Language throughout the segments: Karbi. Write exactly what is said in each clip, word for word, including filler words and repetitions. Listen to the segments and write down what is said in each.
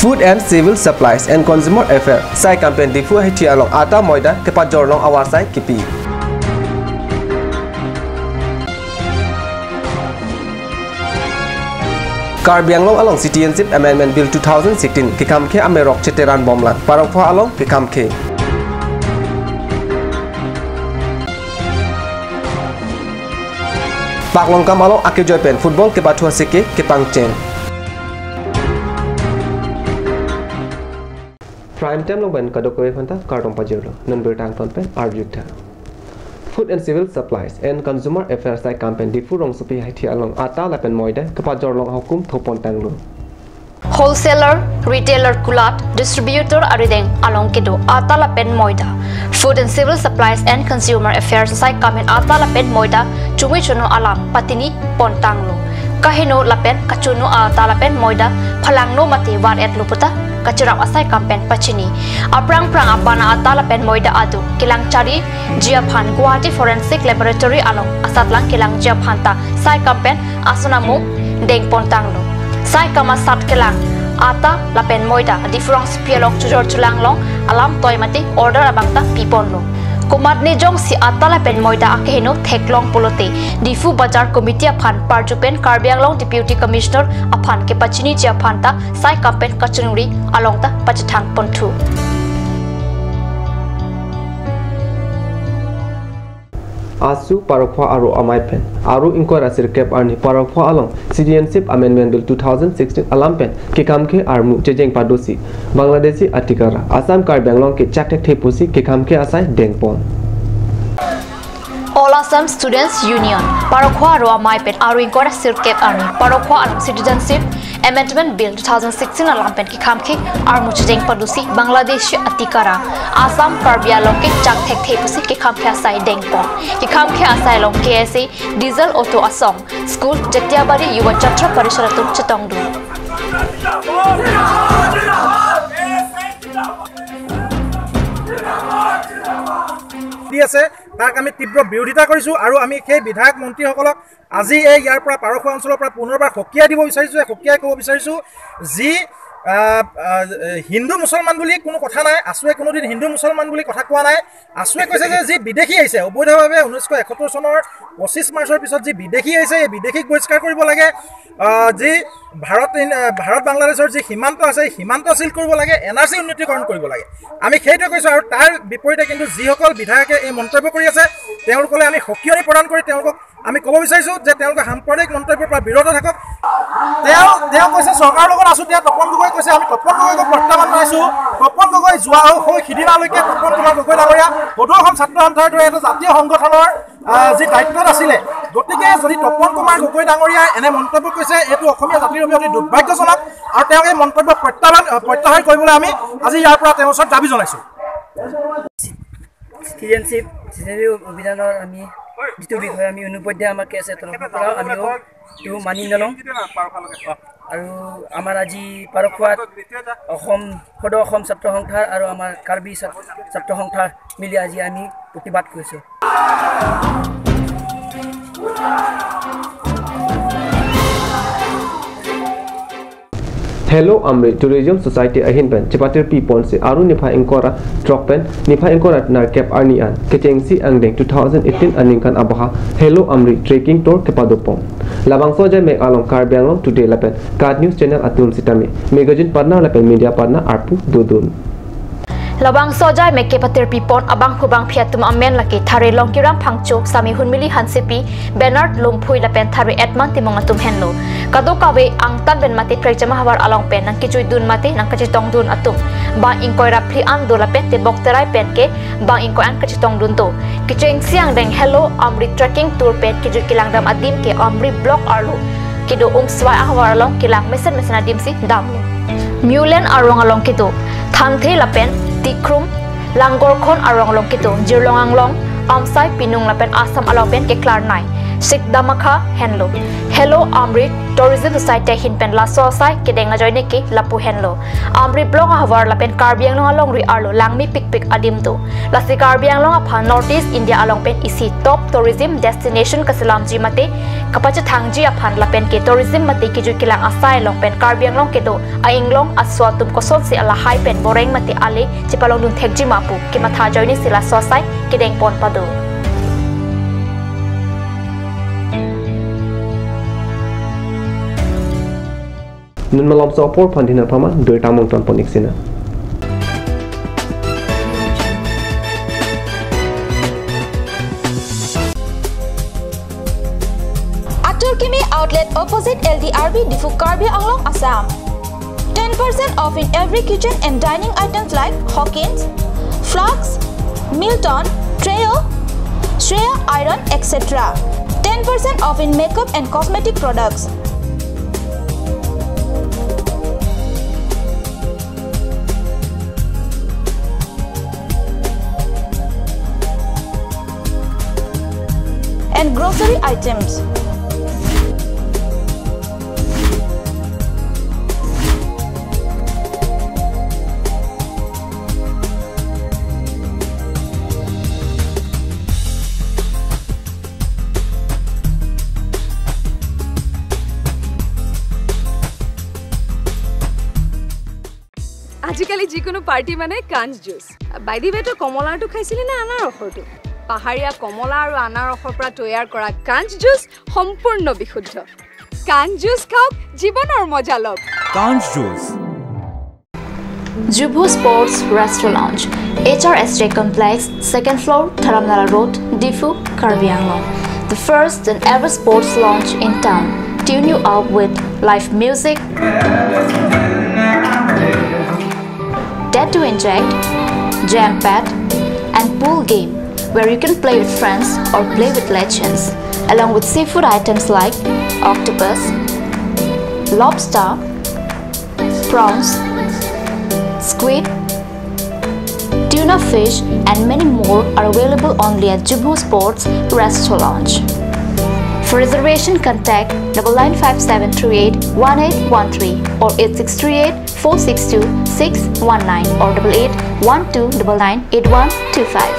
Food and Civil Supplies and Consumer Affairs saikam pen Diphu ahithi along atta moida kepajor long avarsai kipi. Karbi Anglong along Citizenship Amendment Bill two thousand sixteen kekhamkhe amerok cheteran bomlang, Parokpho along kekhamkhe. Paklongkam along akejoi pen football kepathu asike kepangcheng. Prime Time along pen kadokave aphanta kardom pajirlo, non birta angton pen arjutha. Food and Civil Supplies and Consumer Affairs saikam pen Diphu rongsopi ahithi along atta lapen moida kepajor long ahukum thopon tanglo. Wholesaler, retailer kulat, distributor arideng along kedo atta lapen moida. Food and Civil Supplies and Consumer Affairs saikam pen atta lapen moida chumi chuno alam patini pon tanglo. Kaheno lapen kachuno atta lapen moida phalangno mate var-etlo puta kachirap asaikam pen pachini. Aphrang phrang abana atta lapen moida aduk kelang chariji aphan Guwahati Forensic Laboratory along asatlang kelangji aphanta saikam pen ason amung dengpon tanglo. Saikam asat kelang atta lapen moida Diphu rongsopi along chujor chulang long alam toi mate order abangta piponlo. Komatne jongsi atta lapen moida akeheno theklong pulote Diphu Bazar Committee aphan parju pen Karbi Anglong Deputy Commissioner aphan kepachiniji aphanta saikam pen kachiningri along ta pachethang ponthu. Asu Parokpho Aro Amei pen Aro ingkoi ra sirkep arni Parokpho along Citizenship Amendment Bill two thousand sixteen alam pen kekhamkhe armu chejeng padosi Bangladeshi atikara Assam Karbi Anglong ke chak thekthe pusi kekhamkhe asai dengpon. All Assam Students Union Parokpho Aro Amei pen Aro ingkoi ra sirkep arni Parokpho along Citizenship Amendment Bill two thousand sixteen alam pen kekhamkhe armu chejeng padosi Bangladeshi atikara Assam Karbi Anglong ke chak thekthe pusi kekhamkhe asai dengpon. Kekhamkhe asai along K S A, diesel auto asong, school, Jatiabari Yuva Chhatra Parishad atum chetongdun. দি আছে, তাক আমি তীব্ৰ বিৰোধিতা কৰিছো আৰু আমি সেই বিধায়ক মন্ত্ৰীসকলক আজি এই ইয়াৰ পৰা পাৰখোৱা অঞ্চলৰ পৰা পুনৰবাৰ সকীয়াই দিব বিচাৰিছো, সকীয়াই ক'ব বিচাৰিছো যি, আহ, আহ, হিন্দু মুছলমান বুলি কোনো কথা নাই। আছুৱে কোনোদিন হিন্দু মুছলমান বুলি কথা কোৱা নাই। আছুৱে কৈছে যে যি বিদেশী আহিছে অবৈধভাৱে ঊনৈছশ এসত্তৰ চনৰ পঁচিছ মাৰ্চৰ পিছত যি বিদেশী আহিছে, এই বিদেশীক বহিষ্কাৰ কৰিব লাগে। আহ, যি ভাৰত, আহ, ভাৰত বাংলাদেশৰ যি সীমান্ত আছে, এই সীমান্ত চিল কৰিব লাগে, এন আৰ চি উন্নীতকৰণ কৰিব লাগে। আমি সেইটোৱে কৈছো। আৰু তাৰ বিপৰীতে কিন্তু যিসকল বিধায়কে এই মন্তব্য কৰি আছে, তেওঁলোকলৈ আমি সকীয়নি প্ৰদান কৰি তেওঁলোকক আমি ক'ব বিচাৰিছো যে তেওঁলোকে সাম্প্ৰদায়িক মন্তব্যৰ পৰা বিৰত থাকক। তেওঁ, তেওঁ কৈছে চৰকাৰৰ লগত আছো, তেওঁ তপন গগৈ কৈছে, আমি তপন গগৈক প্ৰত্যাহ্বান জনাইছো। তপন গগৈ যোৱা হৈ, হৈ সিদিনালৈকে তপন কুমাৰ গগৈ ডাঙৰীয়া সদৌ অসম ছাত্ৰ সন্থাৰ দৰে এটা জাতীয় সংগঠনৰ, আহ, যি দায়িত্বত আছিলে, গতিকে যদি তপন কুমাৰ গগৈ ডাঙৰীয়াই এনে মন্তব্য কৈছে, এইটো অসমীয়া জাতিৰ বাবে অতি দুৰ্ভাগ্যজনক আৰু তেওঁ এই মন্তব্য প্ৰত্যাহ্বান, আহ, প্ৰত্যাহাৰ কৰিবলৈ আমি আজি ইয়াৰ পৰা তেওঁৰ ওচৰত দাবী জনাইছো। চিটিজেনশ্বিপ, চিটিজেনশ্বিপ অভিযানৰ আমি যিটো বিষয়ে আমি অনুপদ্যা আমাৰ কে এছ এ তৰফৰ পৰা আমিও এইটো মানি নলওঁ। আৰু আমাৰ আজি পাৰখোৱাত অসম, সদৌ অসম ছাত্ৰ সন্থাৰ আৰু আমাৰ কাৰ্বি ছা-, ছাত্ৰ সন্থাৰ মিলি আজি আমি প্ৰতিবাদ কৰিছোঁ। Hello Amri Tourism Society ahin pen chepatir piponsi Aro niphai ingkoi ra throk pen niphai ingkoi ra nerkep arni an kechengsi angdeng two thousand eighteen aningkan abaha Hello Amri Trekking Tour kepadopon. Labangso ajai mek along Karbi Anglong Today lapen KAT News Channel atum sitame magazine partner lapen media partner arpu dodun. Labangso ajai mek kepatir pipon abangphu bangphi atum amen lake thare Longkiram Phangcho, Sami Hunmili Hansepi, Bernard Lumphui lapen thare Edman Timung atum henlo. Kadokave angtan pen mate prekjama havar along pen nangkechuidun mate nangkachetongdun atum bang ingkoi ra phli an do lapen tebok terai pen ke bang ingkoi an kachetongdun do. Kechengsi angdeng Hello Amri Trekking Tour pen kejut kelangdam adim ke Amri Block arlo kedo Umswai ahavar along kelang mesen mesen adimsi damlo. Mewlen arong along kedo Thanthe lapen Tikrum, Langorkhon arong along kedo Jirlong Anglong, Amsai Pinung lapen Assam along pen keklarnei. Sikdamakha henlo. Hello Amri Tourism Society ahin pen laso asai kedeng ajoine ke lapu henlo. Amri Blong ahavar lapen Karbi Anglong alongri arlo langme pikpik adim do. Lasi Karbi Anglong aphan North East India along pen isi top tourism destination kaselamji mate kapachethangji aphan lapen ke tourism mate kejui kelang asai along pen Karbi Anglong kedo a-inglong aso atum kosonsi alahai pen boreng mate ale chepalongdun thekji ma pu kematha ajoine si laso asai kedeng pon pado. Nun malomso apor aphan dina pama, birta mongton pon ik sina. Atur Kimi Outlet, opposite L D R B, Diphu, Karbi Anglong, Assam. Ten percent off in every kitchen and dining items like Hawkins, flasks, Milton, Treo, Shreya iron, et cetera. Ten percent off in makeup and cosmetic products. And grocery items. আজিকালি যিকোনো পাৰ্টি মানে কাঞ্চ juice. By the way, তই কমলাৰটো খাইছিলি নে আনাৰসৰটো? পাহাৰীয়া কমলা আৰু আনাৰসৰ পৰা তৈয়াৰ কৰা কাঞ্চ জুচ সম্পূৰ্ণ বিশুদ্ধ। কাঞ্চ জুচ খাওক, জীৱনৰ মজা লওক। কাঞ্চ juice. Jubho Sports Restaurant, H R S J Complex, second floor, Dharamnala Road, Diphu, Karbi Anglong. The first and ever sports lounge in town. Tune you up with live music, tattoo inject, jam pad, and pool game where you can play with friends or play with legends, along with seafood items like octopus, lobster, prawns, squid, tuna fish, and many more are available only at Jubho Sports Restaurant. For reservation, contact double nine five seven three eight one eight one three or eight six three eight four six two six one nine or double eight one two double nine eight one two five.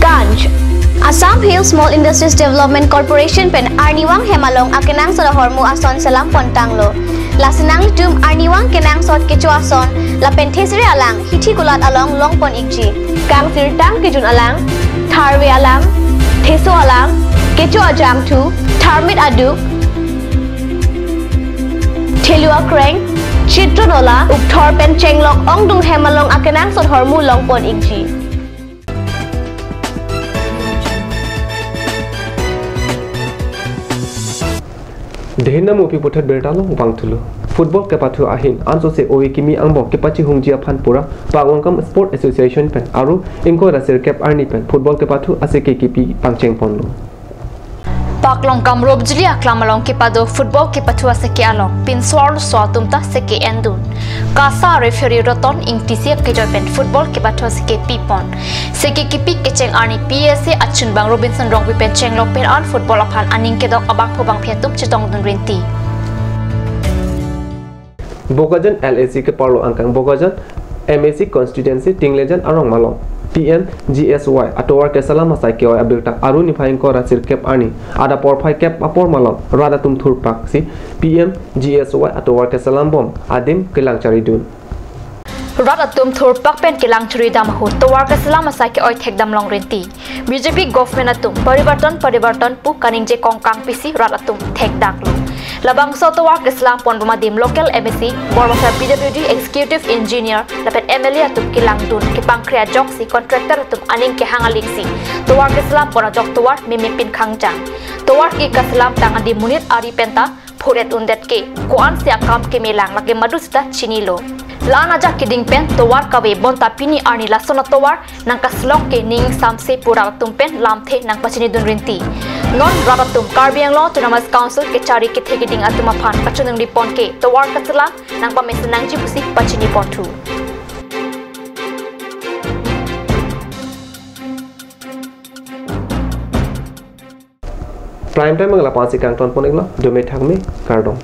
Kancch. Assam Hill Small Industries Development Corporation pen arnivang hem along akenangsot ahormu ason selam pontanglo. Lasi nanglitum arnivang kenangsot kecho ason lapen thesere alang hithi kulat along longpon ikji. Kangsirtang kejun alang, tharve alang, theso alang, kecho ajangthu, tharmit aduk, thelu akreng, chitron ola, ukthor pen chenglok ongdung hem along akenangsot ahormu longpon ikji. Dehin namu pi puthot birta along vangthulo. Football kepathu ahin ansose ove kimi angbong kepachihungji aphan pura Paklongkam Sport Association pen aru ingkoi ra sirkep arni pen football kepathu aseke kipi pangcheng ponlo. Paklongkam Ropjili aklam along kepado football kepathu aseke along pinso-arloso atum ta seke endun. KASA referee Roton Ingtisi akejoi pen football kepathu aseke pipon. Seke kipi kecheng arni P S A achunbang Robinson Rongpi pen chenglok pen an football aphan aning kedok abangphu bangphi atum chetongdun rinti. Bokajan L A C keparlo angkang Bokajan M A C constituency Tinglejan arong malom P M G S Y atovar keselam asai ke-oi abirta Aru niphai ingkoi ra sirkep arni adap porphai kep apor malom rat atum thurpaksi P M G S Y atovar keselambom adim kelang charidun. Rat atum thurpak pen kelang charidam ahut tovar keselam asai ke-oi thekdam long rinti. B J P government atum parivartan parivartan pu kaningje kongkang pisi rat atum thekdaklo. Labangso tovar keselam ponbom adim local M A C, Borbasar P W D executive engineer lapen M L A atum kelangdun kepangkre ajoksi contractor atum aning kehang alingsi tovar keselam pon ajok tovar meme pin khangjang. Tovar ke kaselam tang adim monit ari penta phuret undet ke ko-ansi akam kemelang lake madu seta chinilo. La-an ajak keding pen tovar kave bonta pini arni lason atovar nangkaselok ke ning samse pu rat atum pen lamthe nangpachinidun rinti. Non rat atum Karbi Anglong Autonomous Council kechari kethe keding atum aphan kachiningri pon ke tovar keselam nangpamesen nangji pusi pachini ponthu. Prime Time ang lapu-ansi kangton pon-iklo, dome thakme, kardom.